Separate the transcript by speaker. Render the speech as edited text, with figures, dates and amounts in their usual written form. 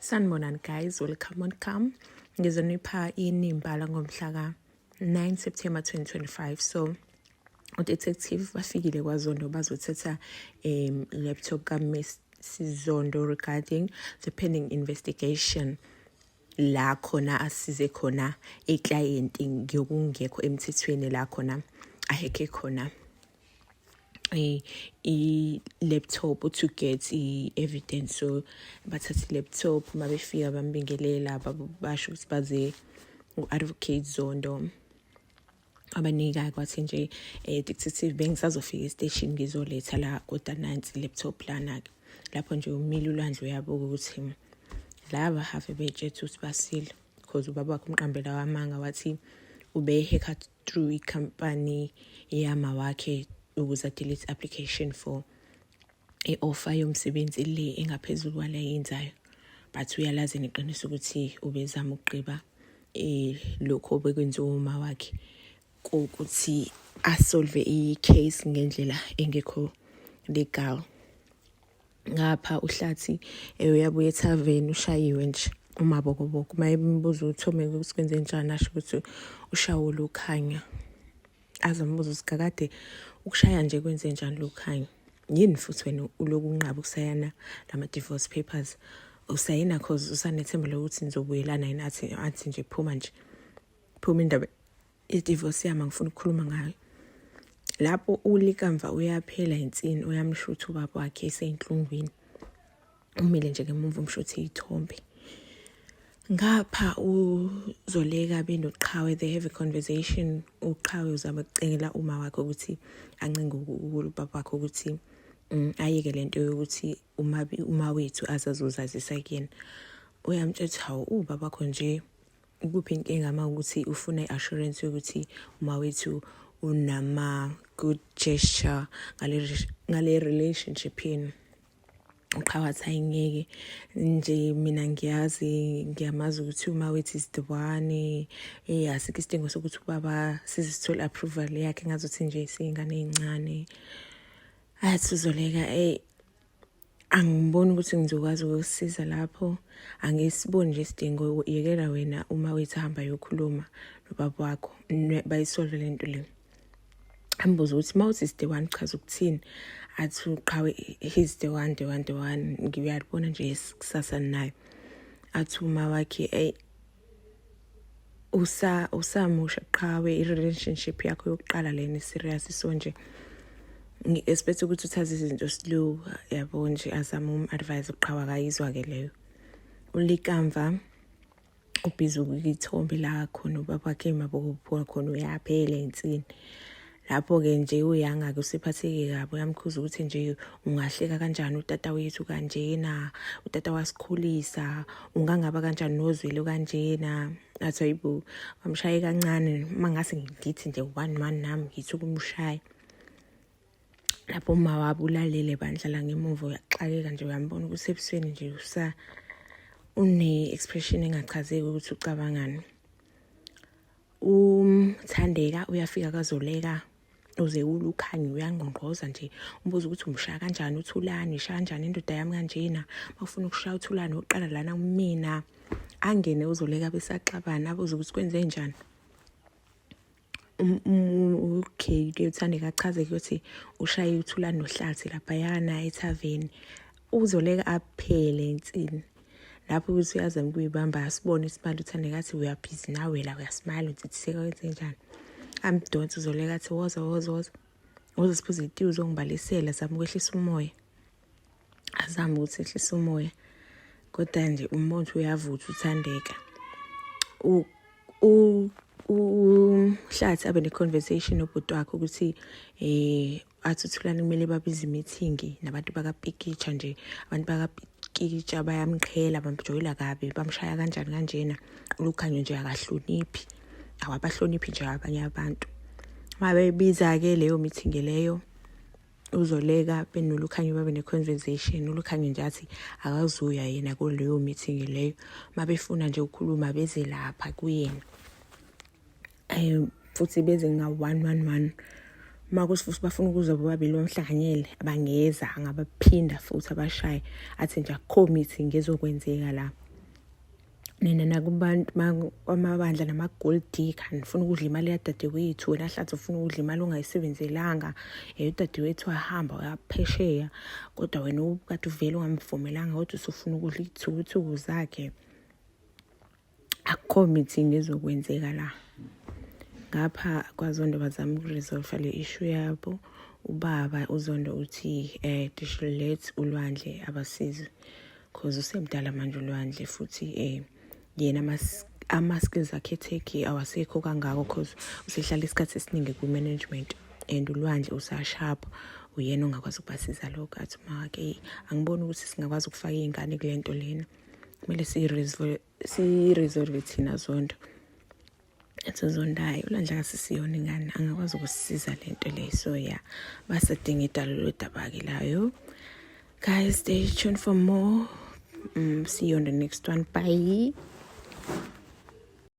Speaker 1: Sanibonani guys, welcome, welcome. Ngizonipha inimba langomhla ka-9 September 2025. So udetective bafikile kwaZondo bazothatha laptop ka-Miss Zondo regarding the pending investigation la khona asize khona iclient ngokungekho emthethweni, la khona ahacke khona i-laptop to get i-evidence. So bathatha i-laptop, uma befika bambingelela, basho ukuthi baze u-Advocate Zondo. Abanika kwathi nje, "Detective, bengisazofika estation ngizoletha la, kodwa nansi laptop lana-ke." Lapho nje umile uLwandle, uyabuka ukuthi laba have bey'tshetha ukuthi basile, because ubaba wakhe umqambela wamanga, wathi ube-hacka through ikhampani yama wakhe ukuze adelete application for i-offer yomsebenzi le engaphezulu kwale ayenzayo, but uyalazi neqiniso ukuthi ubezama ukugqiba lokho obekwenziwa uma wakhe kokuthi asolve i-case ngendlela engekho legal. Ngapha uHlathi uyabuya ethaveni, ushayiwe nje umabokoboko. Uma embuza uThome ukuthi kwenze njani, asho ukuthi ushawo Lukhanya. Azombuza ukuthi kakade ukushaya nje kwenze njani Lukhanya, yini futhi wena uloku unqaba ukusayina lama-divorce papers, usayina cause usanethemba lokuthi nizobuyelana yini? Athi nje, "Phuma nje, phuma, indaba ye-divorce yami angifuni ukukhuluma ngayo." Lapho uLikamva uyaphela insini, uyamshutha ubaba wakhe eseyinhlungwini, umile nje ngemuva, umshuthe iy'thombe. Ngapha uZoleka benoQhawe, they have a conversation. UQhawe uzama ukucela uma wakhe ukuthi ancenge ubaba wakhe ukuthi ayeke lento yokuthi uma wethu azazozazisa kuyena. Uyamtshela ukuthi, "Hawu, ubaba wakho nje, ukuphi inkinga uma ukuthi ufuna i-assurance yokuthi uma wethu unama good gesture ngale relationship yenu?" UQhawe athi, "Ayingeke nje, mina ngiyazi, ngiyamazi ukuthi uma wethu is the one. Asikho isidingo sokuthi ubaba size sithole approval yakhe, ngazuthi nje siyingane ey'ncane." Athi uZoleka, "Ey, angiboni ukuthi ngizokwazi ukukusiza lapho, angisiboni nje isidingo. Yekela wena uma wethu ahamba yokhuluma nobaba wakho, bayisolve le nto le." Ambuze ukuthi, "Uma uthi is the one, chaza ukuthini?" Athi uQhawe, "He's the one, the one, the one. Ngiyalibona nje kusasa nayo." Athi uma wakhe, "Ey, usamusha Qhawe, i-relationship yakho yokuqala lena serious, so nje ngi-expect ukuthi uthathe izinto slow, yabo nje." Azama um-advise uQhawe, akayizwa-ke leyo. ULikamva ubhizi ukuyithombe la khona ubaba wakhe emabokobophuka khona, uyaphela insini. Lapho-ke nje uyanga-ke usephatheke kabi, uyamkhuza ukuthi nje ungahleka kanjani utata wethu kanjena, utata wasikhulisa, ungangaba kanjani nozwelo kanjena? Athi, "Hayibo," wamshaye kancane, uma ngase ngithi nje one one nami ngithi ukumshaya. Lapho uma wabo ulalele bandla la ngemuva, uyaxakeka nje, uyambona ukuthi ebusweni nje usa une-expression engachazeki ukuthi ucabangani. UMthandeka uyafika kaZoleka, uze uLukhanyo, uyangqongqoza nje, umbuza ukuthi umshaya kanjani uThulani, ishaya kanjani indoda yami kanjena, mawufuna ukushaya uThulani uqala lana kumina. Angene uZoleka besaxabana, abuze ukuthi kwenze njani. Okay ke, uThandeka achaze ukuthi ushaye uThulani noHlathi laphayana ethaveni. UZoleka aphele insini lapho ukuthi uyazama ukuyibamba, asibone isimali. UThandeka athi, "Uyabhizi nawe la, uyasmile, uthithiseka, kwenze njani?" Amdonse uZoleka, athi, "Woza, woza, woza, woza, siphuze itiye, uzongibalisela, zama ukwehlisa umoya." Azame ukuthi ehlise umoya, kodwa nje umuntu uyavutha uThandeka. UHlathi abe ne-conversation nobhuti wakhe ukuthi athi uThulani kumele babize i-meeting nabantu bakapikitsha nje, abantu bakapikitsha bayamqhela, bamjoyela kabi, bamshaya kanjani kanjena, uLukhanyo nje akahloniphi, awabahloniphi nje abanye abantu. Uma bebiza-ke leyo meeting leyo, uZoleka benoLukhanyo babe ne-conversation. ULukhanyo nje athi akazuya yena kuleyo meeting leyo, uma befuna nje ukukhuluma beze lapha kuyena, futhi beze nga-111. Uma kuthi futhi bafuna ukuza bobabili bamhlanganyele, abangeza, angabaphinda futhi abashaye, athi nje akukho meeting ezokwenzeka la. Nina nakubantu kwamabandla nama-gold digger, nifuna ukudla imali yadadewethu. Wena Hlatsi ufuna ukudla imali ongayisebenzelanga. Udadewethu wahamba wayaphesheya, kodwa wena ukade uvele ungamvumelanga, kodwa usufuna ukudla iy'thukuthuku zakhe. Akukho meeting ezokwenzeka la. Ngapha kwaZondo bazama ukuresolve le issue yabo. Ubaba uZondo uthi they should let uLwandle abasize, 'cause usemdala manje uLwandle, futhi yena ama-skills akhe e-tech awasekho kangako, 'cause usehlala isikhathi esiningi kwi-management and uLwandle usasharp, uyena ongakwazi ukubasiza lokho. Athi uma-ke, angiboni ukuthi singakwazi ukufaka iy'ngane kule nto lena, kumele siyi-resolve thina Zondo. Ethi Zondayo, uLwandle akasisiyona ingane, angakwazi ukusisiza le nto le. So yeah, basadinga idalo lodaba-ke layo. Guys, stay tuned for more. See you on the next one. Bye.